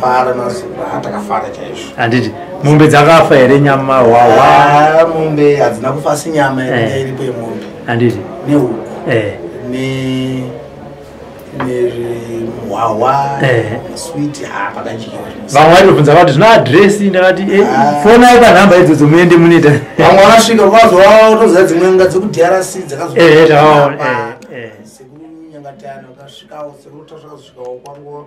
Fara nazura, takafara chaizvo. Handiti mombe dzakafa here nyama hwahwa? Ah, mombe hadzina kufa, asi nyama inenge iripo yemombe. Handiti. Nehuku nezvihwahwa, switi, ha, pakadyiwa. Vamwe vaitobvunza vati zvino adhiresi, ndakati Ah. fonai panhamba idzodzo muende munoita. Vamwe vakasvika kwazoa toziva dzimwe nga dzekuDRC. Takaona, Sekuru Nyangatano vakasvikawo, sekuru tasvakazosvikawo kwangu,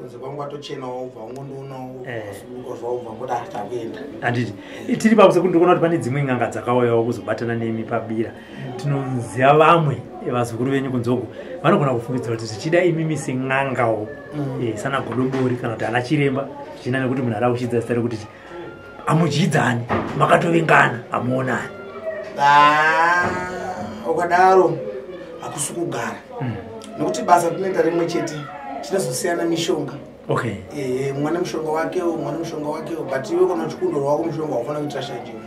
kunze kwangu atochenawo, ubva wangondoonawo, sununguka zvavo, ubva ngoda takuenda. Handiti tiri papo sekuti ndikuona kuti pane dzimwe n'anga dzakauyawo kuzobatana nemi pabira. Tinoziva vamwe vazukuru venyu kunzoku vanogona kufungidzira kuti zvichida imimi sen'angawo, sana godobori kana kuti ana chiremba, zvichienda nekuti munhu ada kuchidza zita rekuti hamudyidzani, makatovengana, hamuonani. Ah, ukadaro hakusi kugara, nekuti basa rinoita rimwe chete, chinozosiyana mishonga. Mwana mushonga wakewo, mwana mushonga wakewo, but iwe kana uchikundoro wako mushonga wafanira kuitira shanjimwe,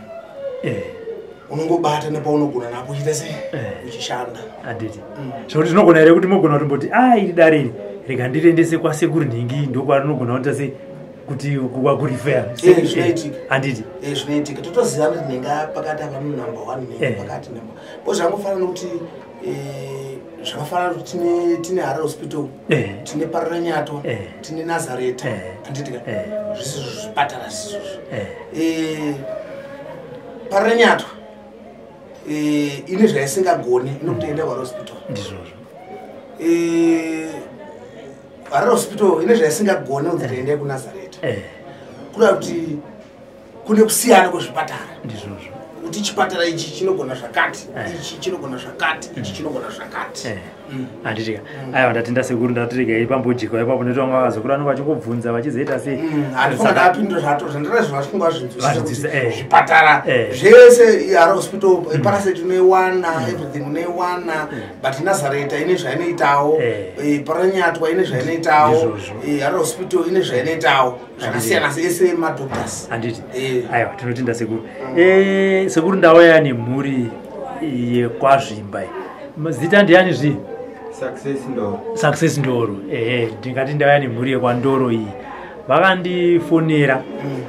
unongobata nepaunogona napo, uchiita sei, uchishanda. Handiti zvokuti tinogona here kuti mogona kutomboti a iri dare iri rega ndirendese kwasekuru nhingi, ndokwarinogona kuita sei kuti kwakurifera? Zvinoitika. Handiti. Zvinoitika, totoziva kuti nhenga pakati apa number one, nhenga pakati number bo, zvangofanana nokuti zvakafanana kuti tine Harare Hospital, tine Parirenyatwa, tine Nazareta. Handitika zvisizvo zvipatara zvisizvo. Parirenyatwa ine zvaisingagoni, inokutoenda kuHarare Hospital. Ndizvozvo. Harare Hospital ine zvaisingagoni, kunzi toendai kuNazareta. Kuda kuti kune kusiyana kwezvipatara, Ndizvozvo. kuti chipatara ichi chinogona zvakati, ichi chinogona zvakati, ichi chinogona zvakati. Handitika, aiwa, ndatenda sekuru, ndatiregai pambojekwa ipapo nekuti vamwe vazukuru vanenge vachingobvunza vachizoita sei. Handifunga ndapindura zvato zvandirezvo, vachifunga vazvinzwisisa kuti Vazvinzwisisa, zvipatara zvese, Harare Hospital, paracetamol unoiwana, everything unoiwana, but Nazareta ine zvainoitawo, Parirenyatwa ine zvainoitawo, Ndizvozvo. Harare Hospital ine zvainoitawo, zvakasiyana ese madoctors. Handiti. Aiwa, tinotenda sekuru. Sekuru, ndauya nemhuri yekwazvimba iyi. Zita ndiani zvi? Success Ndoro. Success Ndoro. Ehe, ndingati ndauya nemhuri yekwandoro iyi. Vakandifonera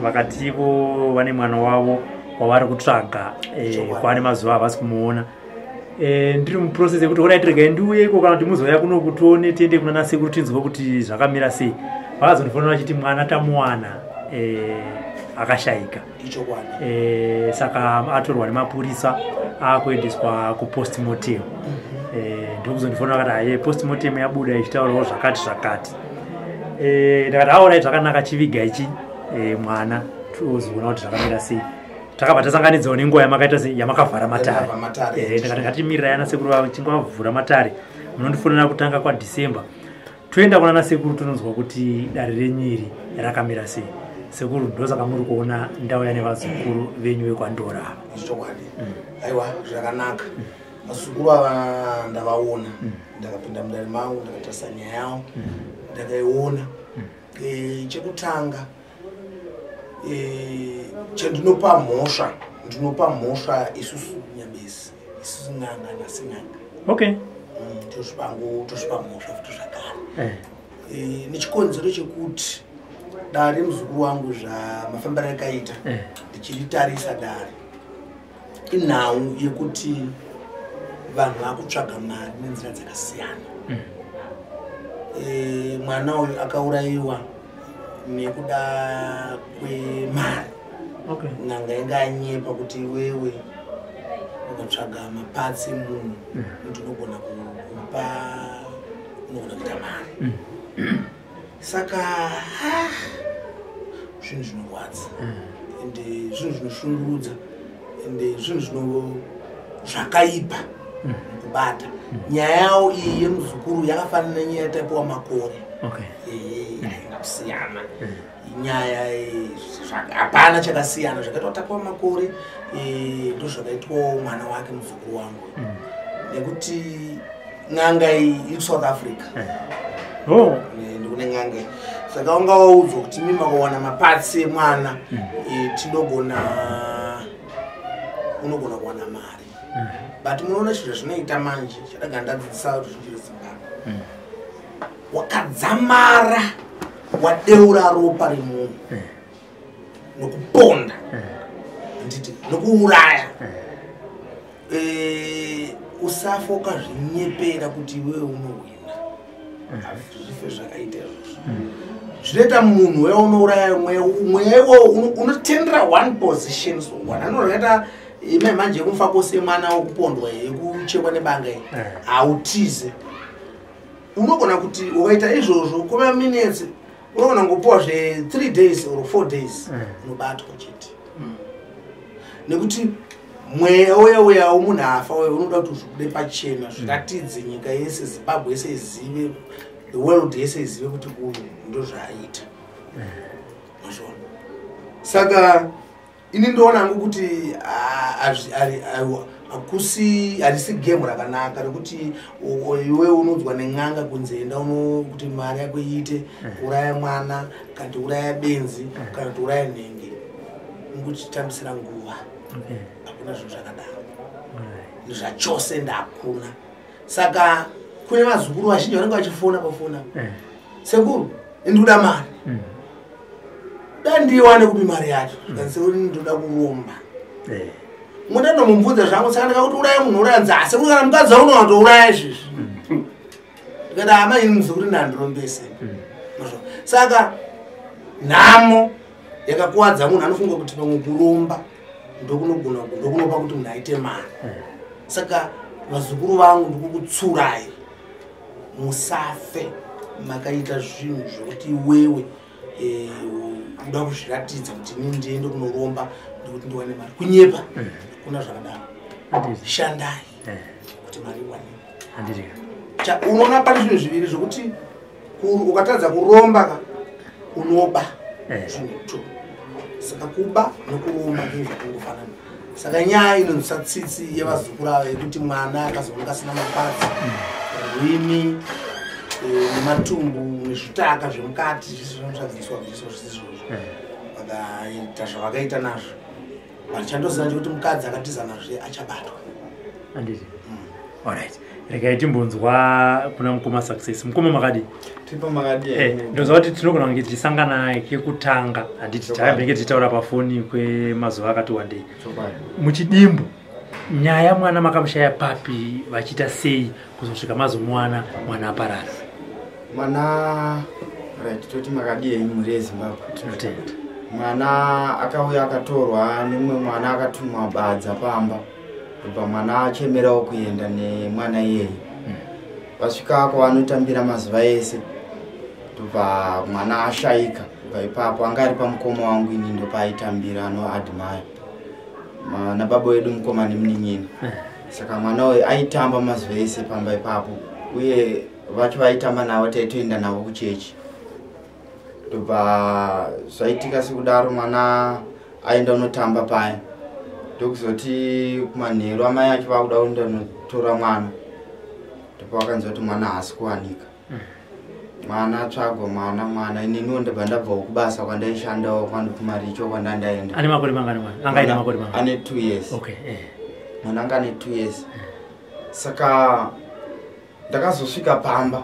vakati ivo vane mwana wavo wavari kutsvaga, kwane mazuva havasi kumuona. Ndiri muprocess yekuti orai regai ndiuye iko kana kuti muzouya kuno kutione, tiende kuna nasekuru tinzwe kuti zvakamira sei. Vakazondifonera vachiti mwana tamuwana, akashayika. Ichokwadi. Saka atorwa nemapurisa akuendeswa kupostmortem. Ndokuzondifonera vakati haye, postmortem yabuda ichitaurawo zvakati zvakati. Ndakati aorai zvakanaka, chiviga ichi mwana, tozoona kuti zvakamira sei. Takabva tasanganidzawo nenguva yamakaita sei, yamakavhara matare. Yakavhara matare. Ndakati ngatimirai ana sekuru vachinge vavhura matare, munondifonera kutanga kwaDecember, toenda kuna nasekuru tononzwa kuti dare renyu iri rakamira sei. Sekuru, ndosaka muri kuona ndauya nevazukuru venyu vekwandora ava. Ichokwadi, aiwa, zvakanaka. Vazukuru ava ndavaona, ndakapinda mudare mangu, ndakatarisa nyaya yavo, ndakaiona. Chekutanga, chandinopa mhosva, ndinopa mhosva isusu nyabesi, isusu n'anga nasin'anga. Tosvipa mhosva futi zvakare, nechikonzero chekuti dare muzukuru wangu zvamafambiro akaita, ndichiritarisa dare, inhau yekuti vanhu vakutsvaga mari nenzira dzakasiyana. Mwana uyu akaurayiwa nekuda kwemari. N'anga inga anyepa kuti iwewe ukatsvaga maparts emunhu, ndinogona kupa, unogona kuita mari. Saka ah, zvinhu zvinorwadza, ende zvinhu zvinoshungurudza, ende zvinhu zvino zvakaipa mukubata nyaya yawo iyi yemuzukuru. Yakafanana nenyaya yatapiwa makore. Haina kusiyana nyaya, hapana chakasiyana. Zvakaitwa Tapiwa Makore, ndo zvakaitwawo mwana wake muzukuru wangu, nekuti n'anga iyi iri kuSouth Africa. Ndikune n'anga iyi, saka wanga waudzwa kuti mi makawana maparts emwana, tinogona, unogona kuwana mari. But munoona chinhu zvazvinoita manje, chadaga ndadzidzisa ruzhinji rweZimbabwe, wakadzamara Wadeura ropa remunhu nokuponda, nditi nokuuraya. Usafa ukazvinyepera kuti iwewe unohwina. Zvife zvakaita izvozvo. Zvinoita munhu wewe unouraya mweya iwowo unotendera one position. So one anoreta ime manje yekumufa kwose mwana wekupondwa, yekuchekwa nebanga iyi, hautize. Unogona kuti ukaita izvozvo kwemaminutes, unogona kungopuwa zve 3 days or 4 days, unobatwa chete, nekuti mweya uya uya munhu afa uya unoda kuti zvibude pachena, zviratidze nyika yese, Zimbabwe yese izive, the world yese izive kuti uyu ndozvaaita. Mazvona? Saka ini ndoona hangu kuti hakusi, harisi game rakanaka rekuti iwe unodzwa nen'anga kunzi enda uno kuti mari yako iite, uraya mwana, kana kuti uraya benzi, kana kuti uraya nhengi, ungochitambisira nguva. Hakuna zvinhu zvakadaro zvachose, ndakuna. Saka kune vazukuru vazhinji vanenge vachifona pafona, "Sekuru, ndikuda mari." Da ndiwane kupi mari yacho? Sekuru, ndoda kuromba. Muda ndomubvunza zvangu. Saka ndikakuti uraya munhu, uraya nzaa. Sekuru, kana mukadzi waunowandouraya izvizvi. Ndikati, "Hama, ini muzukuru ndandirombese." Saka nhamo yakakuwadza munhu, anofunga kuti pamwe kuromba ndokunogona, ndokunopa kuti munhu aite mari. Saka vazukuru vangu, ndikukutsurai, musafe makaita zvinhu zvokuti iwewe uda kuzviratidza kuti inini ndiende kunoromba ndikuti ndiwane mari. Kunyepa, kuna zvakadaro. Shandai kuti mari iwanike. Unoona pane zvinhu zviviri zvokuti ukatadza kuromba ka, unoba. Zvinhu two. Saka kuba nekuromba zvinhu zvakangofanana. Saka nyaya inonzwisa tsitsi yevazukuru ava yekuti mwana akazooneka asina mapadzi, rurimi, nematumbu nezvitaka zvemukati, zvese zvinotsvagiriswa bviswa zvisizvozvo. Vakaita zvavakaita nazvo, but chandoziva ndechekuti mukadzi akatiza nazvo achabatwa. Handiti? Alright, regai timbonzwa kuna mukoma Success. Mukoma, makadi? Tipo, makadi? Ndonzwa kuti tinogona kunge tichisangana kekutanga, handiti? Takambenge tichitaura pafoni kwemazuva akati wandei. Muchidimbu, nyaya, mwana makamushaya papi, vachiita sei kuzosvika mazomuwana mwana aparara? Mwana, right, toti makadi henyu mhuri yeZimbabwe? Tinotenda. Mwana akauya akatorwa nemumwe mwana akatumwa badza pamba, ndobva mwana achemerawo kuenda nemwana iyeye. Vasvika kwavanotambira mazuva ese, ndobva mwana ashayika. Kubva ipapo anga ari pamukoma wangu, ini ndopaaitambira, anoadmire nababa wedu, mukoma nemunin'ina. Saka mwana uyu aitamba mazuva ese pamba ipapo, uye vacho vaitamba navo taitoenda navo kuchechi. Ndobva zvaitika sekudaro, mwana aenda unotamba paya, ndokuzoti kumanheru amai acho vakuda kuenda unotora mwana, ndobva vakanzwa kuti mwana haasi kuwanika. Mwana atsvagwa, mwana, mwana, ininiwo ndobva ndabvawo kubasa kwandaishandawo, kwandikumaricho kwandandaenda. Ane makore mangani mwana? Anga aine makore mangani? Ane 2 years. Mwana anga ane 2 years. Saka ndakazosvika pamba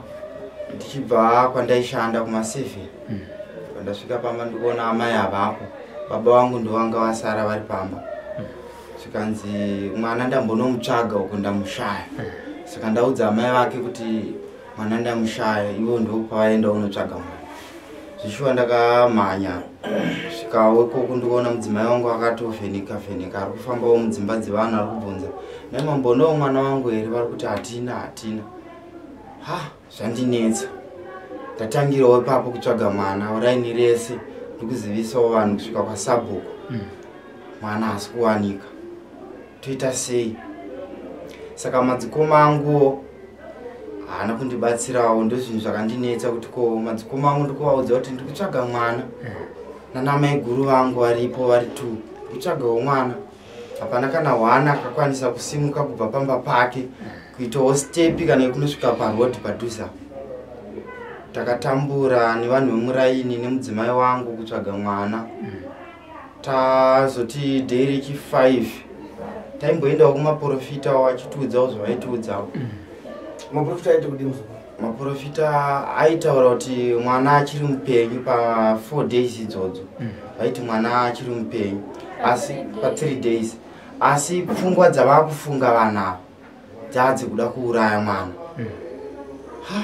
ndichibva kwandaishanda kuma7. Ndasvika pamba, ndikuona amai havapo, baba vangu ndovanga vasara vari pamba. Zvikanzi mwana ndambonomutsvaga uko, ndamushaya. Saka ndaudza amai vake kuti mwana ndamushaya, ivo ndopavaenda unotsvaga mwana. Zvishuwa ndakamhanya svikawo ikoko, ndikuona mudzimai wangu akatovheneka vheneka, ari kufambawo mudzimba dzevanhu, ari kubvunza, "Nai, mambonawo mwana wangu here?" Vari kuti, "Hatina, hatina." Ha, zvandinetsa. Ndatangirawo ipapo kutsvaga mwana raini rese, ndikuzivisawo vanhu kusvika kwasabhuku. Mwana haasi kuwanika, toita sei? Saka madzikoma anguwo haana kundibatsirawo. Ndozvinhu zvakandinetsa kuti ko madzikoma angu ndikuvaudza kuti ndikutsvaga mwana, nana guru vangu varipo vari two, kutsvagawo mwana, hapana kana hwana akakwanisa kusimuka kubva pamba pake kuitawo step kana yekunosvika parodhi padhuze apo. Takatambura nevanhu vemuraini nemudzimai wangu kutsvaga mwana. Tazoti day rechi5 taimboendawo kumaprofita achitiudzawo zvavaitiudzawo. Maprofita aiti kudii, muzukuru? Maprofita aitaura kuti mwana achiri mupenyu pa 4 days idzodzo. Vaiti mwana achiri mupenyu asi pa 3 days. Asi pfungwa dzavakufunga vanhu ava dzadzikuda kuuraya mwana. Ha,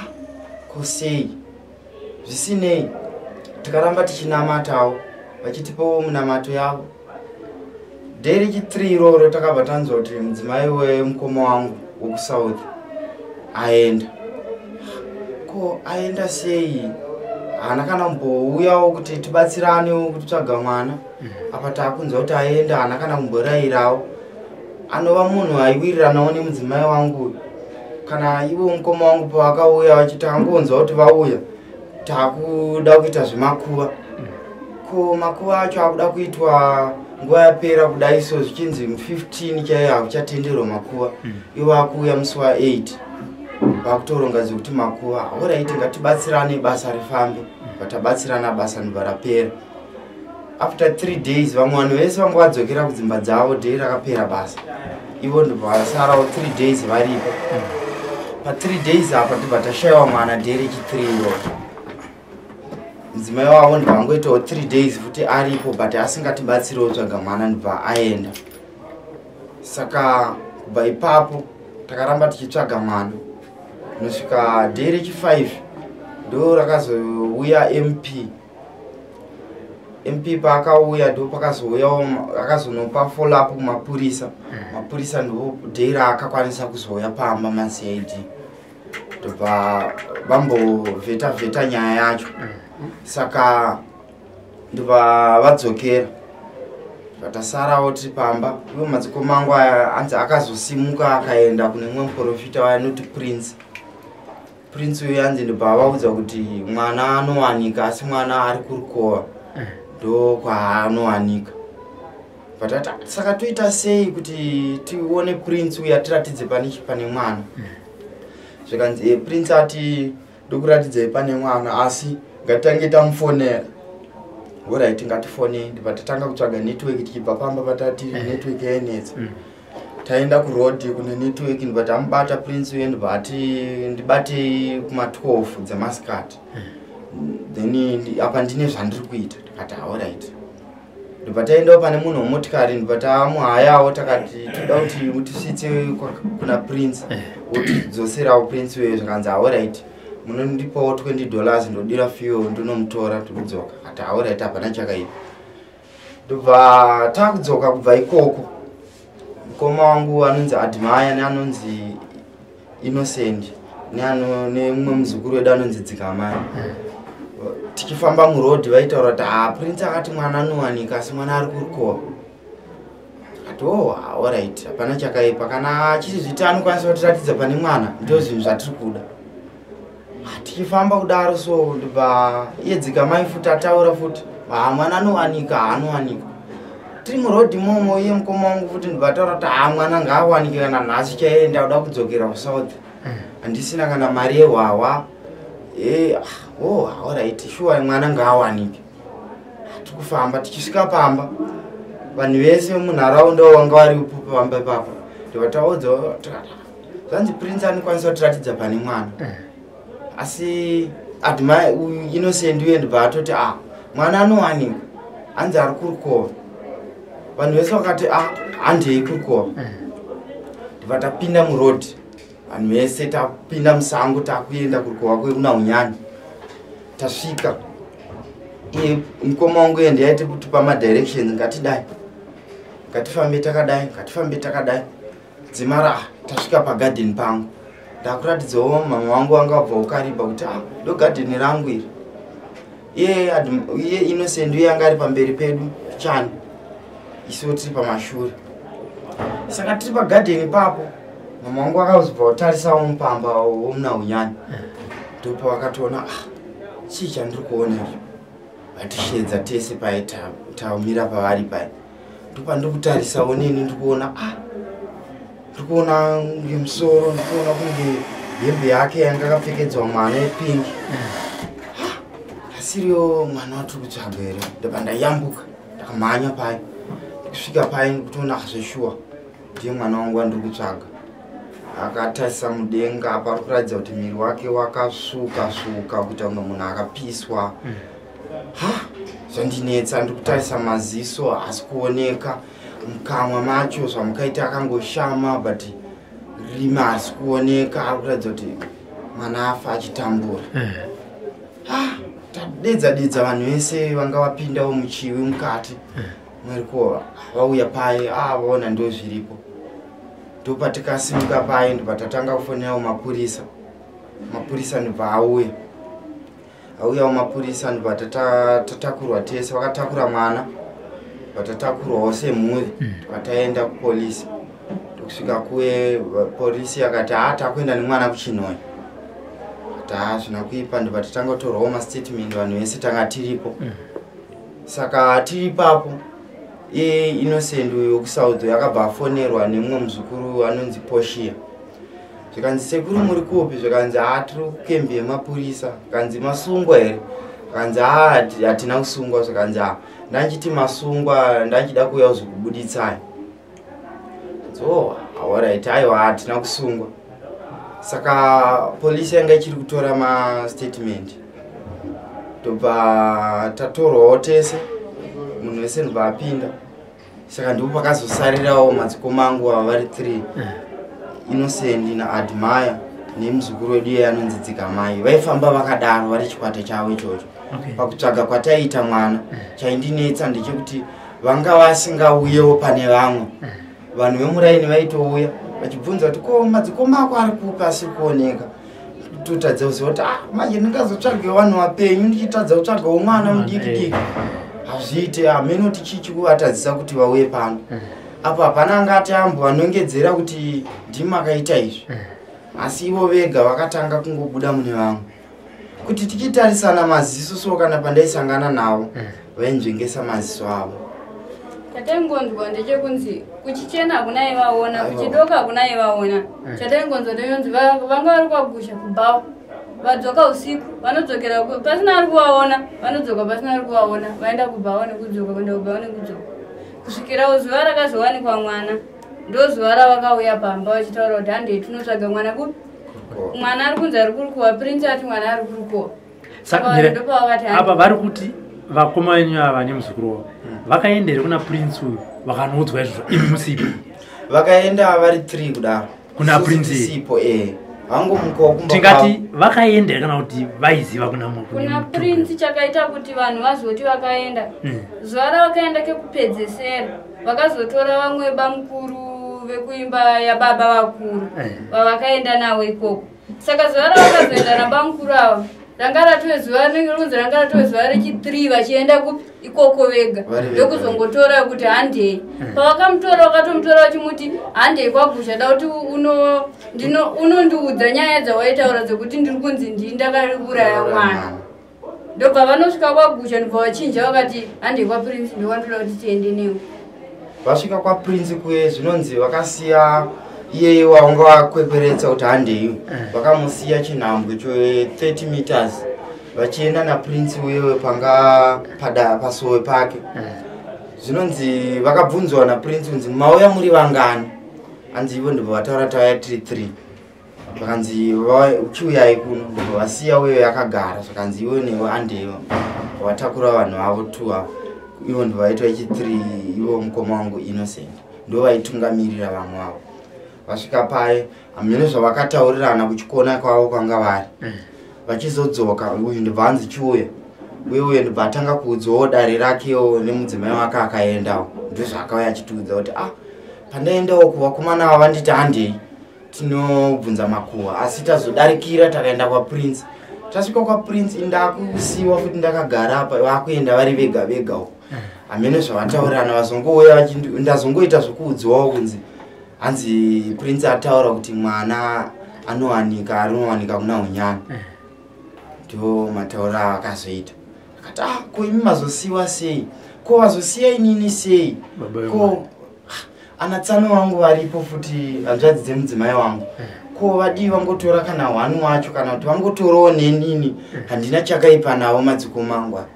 ko sei? Zvisinei, tikaramba tichinamatawo, vachitipawo munamato yavo. Day rechi3 iroro takabva tanzwa kuti mudzimai wemukoma wangu wekuSouth aenda. Ko aenda sei? Haana kana kumbouyawo kuti tibatsiranewo kutsvaga mwana. Apa taakunzwa kuti aenda, haana kana kumborayirawo. Anova munhu aiwiriranawo nemudzimai wangu. Kana ivo mukoma wangu pavakauya vachiti angonzwa kuti vauya, taakuda kuita zvemakuva. Ko makuva acho akuda kuitwa nguva yapera kudai, so zvichinzi mu15 chaiyo hakuchatenderwa makuva. Ivo akuuya musi wa8, vakutoronga zvekuti makuva. Alright, ngatibatsirane basa rifambe. Vatabatsirana, basa ndobva rapera after 3 days. Vamwe vanhu vese vanga vadzokera kudzimba dzavo day rakapera basa, ivo ndobva vasarawo 3 days varipo. Pa3 days apa ndobva tashayiwa mwana. Day rechi3 iroro mudzimai wavo ndobva angoitawo 3 days futi aripo, but asingatibatsirewo tsvaga mwana, ndobva aenda. Saka kubva ipapo takaramba tichitsvaga mwana nosvika day rechi5, ndo rakazouya MP. MP paakauya, ndo pakazouyawo akazonopa follow up kumapurisa. Mapurisa ndo day raakakwanisa kuzouya pamba, maCID, ndobva vambovheta vheta nyaya yacho. Saka ndobva vadzokera, vatasarawo tiri pamba. Ivo madzikoma angu aya anzi akazosimuka akaenda kune mumwe muprofita waanoti Prince. Prince uyu anzi ndobva vaudza kuti mwana anowanika, asi mwana ari kurukova, ndo kwaanowanika. Vatati, "Saka toita sei kuti tione Prince uyu atiratidze pane mwana?" Zvikanzi, "Prince ati ndokuratidzai pane mwana, asi ngatitange tamufonera." Alright, ngatifonei. Ndibva tatanga kutsvaga network tichibva pamba patati network yainetsa. Taenda kuroad kune network, ndibva tamubata Prince uye, ndibva ati ndibatei kuma12 dzemasikati, then apa ndine zvandiri kuita. Tikati alright. Ndibva taendawo pane munhu wemotikari, ndibva tamuhayawo, takati toda kuti mutisvitse kuna Prince, wotidzoserawo Prince uyo. Zvakanzi alright, munondipawo $20, ndodira fuel, ndinomutora, tikudzoka. Kati alright, hapana chakaipa. Ndobva takudzoka kubva ikoko. Mukoma wangu anonzi Admire neanonzi Innocent nemumwe muzukuru wedu anonzi Dzikamai, tichifamba murodhi vaitaura kuti, "Ha, Prince akati mwana anowanika, asi mwana ari kurukova." Ati, "Oh, alright, hapana chakaipa. Kana achizviti anokwanisa kutiratidza pane mwana, ndo zvinhu zvatiri kuda." Ah, tichifamba kudaro so, ndobva iye Dzikamai futi ataura futi, "Ha, mwana anowanika, haanowanika." Tiri murodhi momo, iye mukoma wangu futi ndobva ataura kuti, "Ha, mwana ngaawanike kana nhasi chaiye, ndakuda kudzokera kuSouth, handisina kana mari yehwahwa." Ah, oh, alright, sure, mwana ngaawanike. Tiri kufamba, tichisvika pamba, vanhu vese vemunharaunda vanga varipo pamba ipapo, ndobva taudza tikati, "Zvanzi Prince anokwanisa kutiratidza pane mwana." Asi Admire uyu, Innocent uye, ndobva atoti, "Ah, mwana anowanika, hanzi ari kurukova." Vanhu vese vakati, "Ah, handei kurukova." Ndobva tapinda murodhi, vanhu vese tapinda musango, takuenda kurukova kwekuna Unyani. Tasvika, iye mukoma wangu iye ndiyaiti kutipa madirections, "Ngatidai, ngatifambe takadai, ngatifambe takadai." Dzimara, ah, tasvika pagadheni pangu, ndakuratidzawo mama wangu vanga vabva kuKariba kuti, "Ah, ndo gadheni rangu iri." Iye Innocent uye anga ari pamberi pedu chani, isuwo tiri pamashure. Saka tiri pagadheni papo, mama wangu akazobva kutarisawo mupamba womuna Unyani, ndopa vakatoona, "Ah, chii chandiri kuona izvo?" Vatishedza tese pai tamira pavari pai, ndopandiri kutarisawo neni, ndikuona, ah, ndikuona kunge musoro, ndikuona kunge hembe yake yanga akapfekedzwa mwana yepink. Asiriyo mwana watiri kutsvaga here? Ndobva ndayambuka, ndakamhanya pai, ndikusvika pai, ndikutoona, zveshuwa ndiye mwana wangu wandiri kutsvaga. Akatarisa mudenga, pari kuratidza kuti miri wake wakasvuka svuka kuita kunge munhu akapiswa. Ha, zvandinetsa, ndiri kutarisa maziso haasi kuoneka, mukamwa macho zvamukaita akangoshama, but rima harisi kuoneka, ari kuratidza kuti mwana afa achitambura. Tadedza dedza vanhu vese vanga vapindawo muchiwi mukati mweriko, vauya paye, vaona ndo zviripo. Ndopatikasimuka paye, ndopatatanga kufonerawo mapurisa. Mapurisa ndobva auya, auyawo mapurisa, ndobva tatakurwa tese, vakatakura mwana, vatatakurwawo semhuri, vataenda kupolisi. Ndokusvika kuye, polisi yakati, "Ha, takuenda nemwana kuChinhoyi." Ati, "Hazvina kuipa." Ndobva tatanga kutorwawo mastatement, vanhu vese tanga tiripo. Saka tiri ipapo, iye Innocent uyu wekuSouth yakabva afonerwa nemumwe muzukuru anonzi Poshia. Zvikanzi, "Sekuru, muri kupi?" Zvikanzi, "Ha, tiri kukembi yemapurisa." Zvikanzi, "Masungwa here?" Zvikanzi, "Ha, hatina kusungwa." Zvikanzi, "Ha, ndanchiti masungwa, ndanchida kuuya kuzokubuditsai." So, "Alright, aiwa, hatina kusungwa." Saka polisi yanga ichiri kutora mastatement, tobva tatorwawo tese, munhu wese ndobva apinda. Saka ndipo pakazosarirawo madzikoma angu ava vari 3, Innocent naAdmire nemuzukuru wedu iye anonzi Dzikamai. Vaifamba vakadaro vari chikwata chavo ichocho. Pakutsvaga kwataiita mwana, chaindinetsa ndechekuti vanga vasingauyewo pane vamwe vanhu vemuraini. Vaitouya vachibvunza kuti, "Ko madzikoma ako ari kupi, asiri kuoneka?" Totadza kuziva kuti, ah, manje ndingazotsvage vanhu vapenyu ndichitadza kutsvagawo mwana mudiki diki? Hazviite. Hameno tichichi kuvatadzisa kuti vauye pano. Apo hapana angati ambovanongedzera kuti ndimi akaita izvi, asi ivo vega vakatanga kungobuda mune vamwe kuti tichitarisana maziso. So kana pandaisangana navo, vainzvengesa maziso avo. Chataingonzwa ndchekunzi kuchichena hakuna ivaona, kuchidoka hakuna ivaona. Chataingonzwa ndechonzi vanga vari kwagusha kubhawa, vadzoka usiku, vanodzokera pasina ari kuvaona, vanodzoka pasina ari kuvaona, vaenda kubhawa nekudzoka, kuenda kubhawa nekudzoka, kusvikira zuva rakazowanikwa mwana. Ndo zuva ravakauya pamba vachitaura kuti, "Handei tinotsvaga mwana kupi, mwana ari kunzi ari kurukuwa." Prince ati mwana ari kurukuwa. Saka apa vari kuti vakoma venyu ava nemuzukuru wavo vakaenda here kuna Prince uyu vakanoudzwa izvozvo imi musipo? Vakaenda vari 3 kudaro. Kuna Prince? Sipo, e, vangomukawo kumba. Tingati vakaenda here kana kuti vaiziva kuna Kuna Prince. Chakaita kuti vanhu vazoti vakaenda, zuva ravakaenda kekupedzesera, vakazotora vamwe bamukuru vekuimba yababa vakuru vavakaenda navo ikoko. Saka zuva ravakazoenda nabamukuru ava ranga ratove zuva rinenge rinonzi ranga ratove zuva rechi3 vachienda kupi ikoko vega. Vari vega. Ndokuzongotora kuti handei. Pavakamutora, vakatomutora vachimuti, "Handei kwagusha, da kuti unondiudza nyaya dzawaitaura dzekuti ndiri kunzi ndii ndakauraya mwana." Ndobva vanosvika kwagusha, ndobva vachinja vakati, "Handei kwaPrince, ndowandoda kuti tiende newe." Vasvika kwaPrince kuye, zvinonzi vakasiya iyeye wanga vakwekweretsa kuti handei, vakamusiya chinhambwe cho30 meters vachienda naPrince uyewe panga pada pasowe pake. Zvinonzi vakabvunzwa naPrince kunzi, "Mauya muri vangani?" Hanzi ivo ndobva vataura, "Tauya tiri 3." Vakanzi, "Chiuyai kuno." Ndobva vasiya uyo yakagara, zvakanzi, "Iwe newe andeiwa." Vatakura vanhu vavo two ava, ivo ndobva vaitwa ichi3. Ivo mukoma wangu Innocent ndo vaitungamirira vamwe vavo. Vasvika paye, hamene zvavakataurirana kuchikona kwavo kwanga vari. Vachizodzoka, uyu ndobva anzi, "Chiuya." Uye uyo ndobva atanga kuudzawo dare rakewo nemudzimai wake akaendawo. Ndozvaakauya achitiudza kuti, "Ah, pandaendawo kuvakomana ava vanditi handei tinobvunza makuhwa, asi tazodarikira takaenda kwaPrince. Tasvika kwaPrince, indakusiyiwa futi ndakagara apa, vakuenda vari vega vega uko. Hamene zvavataurirana." Vazongouya ndazongoita zvokuudziwawo kunzi hanzi Prince ataura kuti mwana anowanika, anowanika kuna Unyani. Ndo matauro avakazoita. Akati, "Ah, ko imi mazosiyiwa sei? Ko vazosiya inini sei?" Baba Ko vemwana. ana tsano vangu varipo futi, hanzvadzi dzemudzimai wangu, ko vadii vangotora kana hwani wacho, kana kuti vangotorawo nenini? Handina chakaipa navo madzikoma angu aya.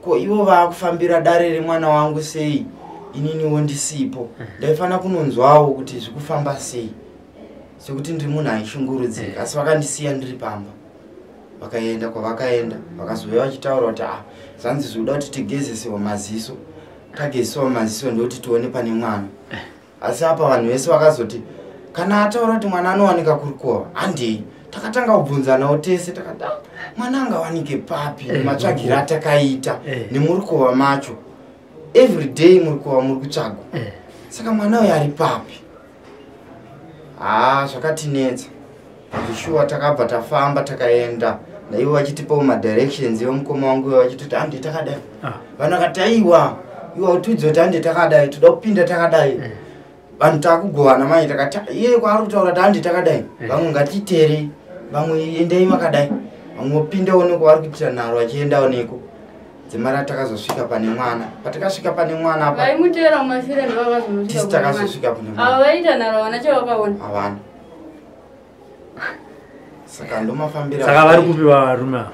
Ko ivo vaakufambira dare remwana wangu sei, ininiwo ndisipo? Ndaifanira kunonzwawo kuti zvikufamba sei." Sekuti ndiri munhu aishungurudzika, asi vakandisiya ndiri pamba. Vakaenda kwavakaenda, vakazouya vachitaura kuti ah, zvanzi zvikuda kuti tigezesewo maziso. Tagezesewa maziso ndokuti tione pane mwana. Asi apa vanhu vese vakazoti kana ataura kuti mwana anowanika kurukova, handei. Takatanga kubvunzanawo tese, takati ah, mwana angawanike papi nematsvagiro atakaita nemurukova macho. Every day murukova muri kutsvagwa. Saka mwana uyu ari papi? Haa, zvakatinetsa. Zvishuwa takabva tafamba takaenda. Naivo vachitipawo madirections, ivo mukoma wangu ivo vachitoti hande takadai. Vanhu vakati aiwa, iwa utiudze kuti hande takadai, toda kupinda takadai. Vanhu takugovana manje, takati iye kwaari kutaura kuti hande takadai. Vamwe ngatiterei, vamwe endai makadai. Vamwe vopindawo neko vari kuitira nharo vachiendawo neko. Dzimara takazosvika pane mwana. Patakasvika pane mwana apa, Vaimuteera mumashure ndovakazosvika. Tisi takazosvika pane mwana. Ava vaita nharo havana chavakaona. Havana. Saka ndomafambira. Saka vari kupi varume ava?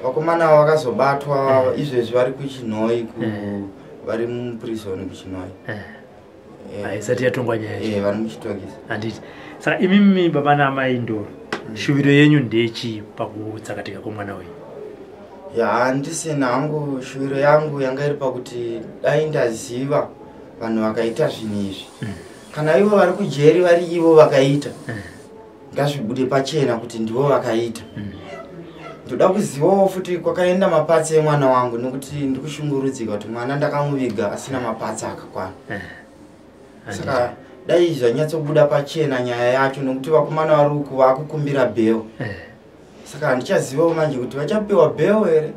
Vakomana ava vakazobatwa izvezvi vari kuChinhoyi, vari muprison kuChinhoyi. Haisati yatongwa nyaya yacho. Vari muchitokisi. Handiti. Saka imimi baba naamai Ndoro, shuviro yenyu ndechii pakutsakatika kwemwana wenyu? Ya, handisina hangu. Shuviro yangu yanga iri pakuti dai ndaziva vanhu vakaita zvinhu izvi. Kana ivo vari kujeri vari ivo vakaita, ngazvibude pachena kuti ndivo vakaita. Ndoda kuzivawo futi kwakaenda mapatsi emwana wangu, nekuti ndikushungurudzika kuti mwana ndakamuviga asina mapatsi akakwana. Saka dai zvanyatsobuda pachena nyaya yacho, nekuti vakomana vari uku vakukumbira bail. Saka handichazivawo manje kuti vachapiwa bail here.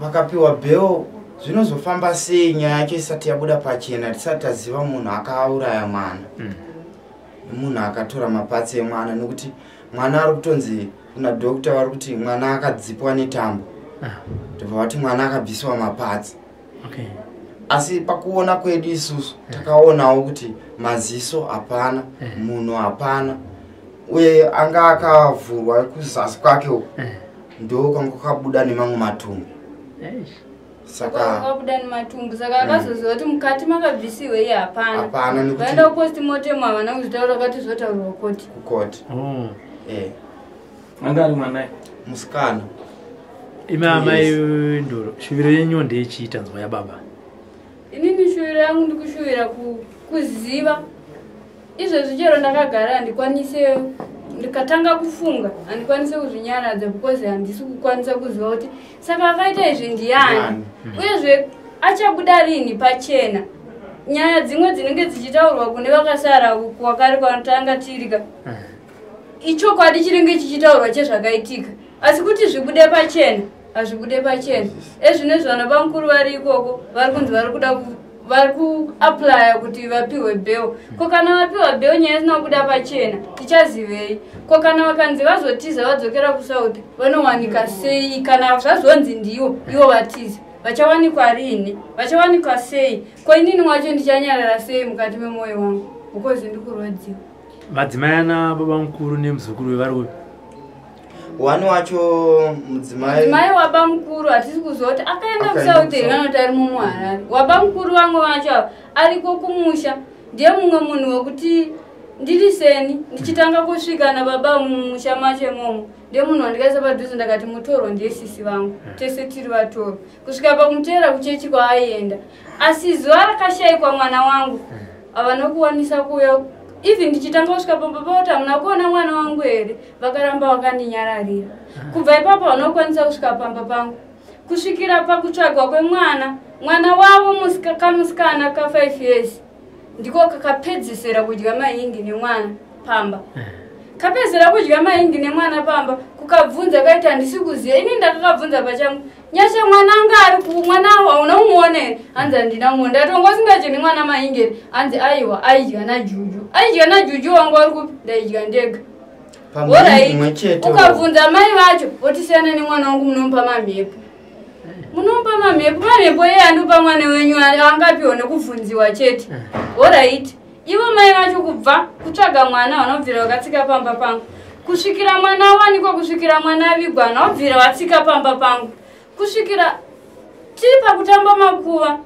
Vakapiwa bail zvinozofamba sei nyaya yacho isati yabuda pachena, tisati taziva munhu akauraya mwana, munhu akatora mapatsi emwana? Nekuti mwana ari kutonzi kuna doctor vari kuti mwana akadzipwa netambo, ndobva vati mwana akabvisiwa mapatsi. Asi pakuona kwedu isusu takaonawo kuti maziso hapana, munhu hapana, uye anga akavhurwa kuzasi kwake uku, ndo kwanga kwakabuda nemamwe matumbu. Saka Kwakabuda nematumbu, saka akazoziva kuti mukati makabvisiwe iye hapana. Hapana, nekuti Vaenda kupostmortem havana kuzvitaura, vakati zvotaurwa koti. Kukoti. Anga ari mwanai? Musikana. Imi amai Ndoro, shuviro yenyu ndechii tanzwa yababa? Inini shuviro yangu ndikushuvira kuziva. Izvezvi chero ndakagara handikwanise, ndikatanga kufunga handikwanise kuzvinyaradza, because handisi kukwanisa kuziva kuti saka akaita izvi ndiani, Ndiani? Uyezve achabuda rini pachena? Nyaya dzimwe dzinenge dzichitaurwa kune vakasara kwakari kwatanga tirika, ichokwadi chinenge chichitaurwa chezvakaitika, asi kuti zvibude pachena hazvibude pachena. Ezvinezvi vana bamukuru vari ikoko vari kunzi vari kuda vari kuapplya kuti vapiwe bail. Ko kana vapiwa bail, nyaya isina kubuda pachena, tichazivei? Ko kana vakanzi vazotiza vadzokera kuSouth, vanowanika sei? Kana zvazonzi ndiwo ivo vatiza, vachawanikwa rini? Vachawanikwa sei? Ko inini wacho ndichanyarara sei mukati memwoyo wangu? Because ndikurwadziwa. Madzimai ana baba mukuru nemuzukuru vari kupi? Wani wacho mudzimai. Mudzimai wabamukuru hatisi kuziva kuti akaenda Akaenda kuSouth here kuSouth. kana kuti ari mumuHarare. Wabamukuru vamwe vacho ava ariko kumusha, ndiye mumwe munhu wekuti ndiri seni ndichitanga kusvika nababa mumusha macho imomo, ndiye munhu wandikaisa padhuze. Ndakati mutorwa ndiye sisi vangu, tese tiri vatorwa, kusvika pakumutevera kuchechi kwaaienda. Asi zuva rakashayikwa mwana wangu havana kuwanisa kuuya. Even ndichitanga kusvika pamba pavati hamuna kuona mwana wangu here, vakaramba vakandinyararira. Kubva ipapo vanokwanisa kusvika pamba pangu kusvikira pakutsvagwa kwemwana. Mwana wavo kamusikana ka5 years ndiko kakapedzisira kudya mahingi nemwana pamba. Kapedzisira kudya mahingi nemwana pamba, kukabvunza kaiti handisi kuziva. Ini ndakakabvunza pachangu, "Nyasha, mwana anga ari ku mwana hauna kumuona here?" Hanzi handina muona. Ndati wanga usingacheni mwana mahingi here? Hanzi aiwa, aidya naJuju. Aidya naJuju wangu ari kupi? Ndaidya ndega. Pamwe Alright. imwe chete. Ukabvunza mai vacho votisiyana nemwana wangu, munomupa mamhepo, munomupa mamhepo. Mamhepo iye andopa mwana wenyu angapiwa nekubvunziwa chete. Alright, ivo mai vacho kubva kutsvaga mwana vanobvira vakatsika pamba pangu kusvikira mwana awanikwa, kusvikira mwana avigwa, vanobvira vatsika pamba pangu kusvikira tiri pakutamba makuva.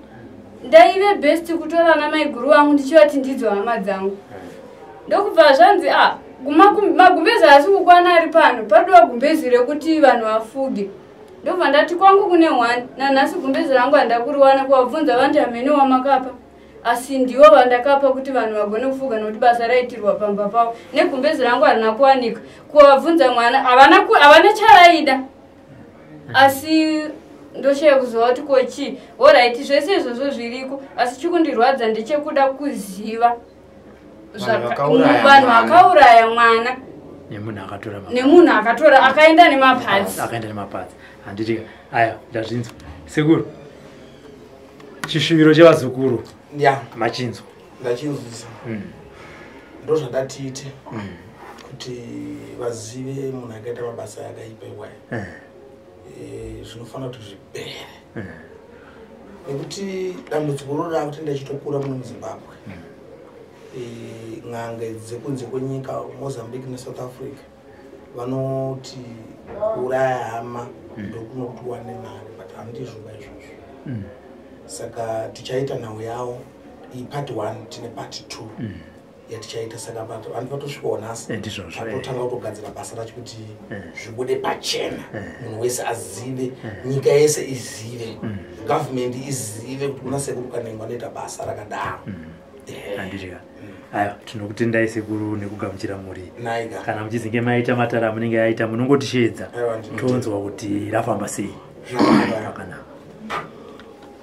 Ndaive best kutora ana maiguru vangu ndichivati ndidzo hama dzangu. Ndokubva zvanzi a magumbezi haasi kukwana ari pano, parudiwa gumbezi rekuti vanhu vafuge. Ndobva ndati kwangu kune 1, nanhasi gumbezi rangu handakuriwana. Kuvabvunza vanti hamene wamakapa, asi ndiwo vandakapa kuti vanhu vagone kufuga nokuti basa raitirwa pamba pavo. Negumbezi rangu harina kuwanika. Kuvabvunza mwana havana chavaida, asi ndoshaya kuziva kuti kochii. Alright, zvese izvozvo zviriko, asi chikundirwadza ndechekuda kuziva Vanhu vakauraya mwana nemunhu akatora nemunhu akatora akaenda nemaparts. Akaenda nemaparts, handiti? Aya, ndazvinzwa sekuru. Chishuviro chevazukuru machinzwa? Ndachinzwisa. Ndozvandatiite kuti vazive munhu akaita mabasa akaipa iwayo. Zvinofanira kuti zvipere, nekuti dambudziko roro rakuti ndachitokura muno muZimbabwe. N'anga dzekunze kwenyika, Mozambique neSouth Africa, vanoti kuuraya hama ndokunokuti uwane mari, but handizvo izvozvo. Saka tichaita nhau yavo iyi part 1, tine part 2 yatichaita. Saka vanhu vatosvikawo nhasi. Ndizvozvo. Tatotanga kutogadzira basa racho kuti zvibude pachena, munhu wese azive, nyika yese izive, government izive kuti kuna Sekuru Kanengo anoita basa rakadaro. Handitika? Aiwa, tinokutendai sekuru nekugamuchira mhuri. Naika. Kana muchizinge maita matara munenge aita, munongotishedza. Aiwa, ndinotenda. Tonzwa kuti rafamba sei. Zvakanaka. Zvakanaka.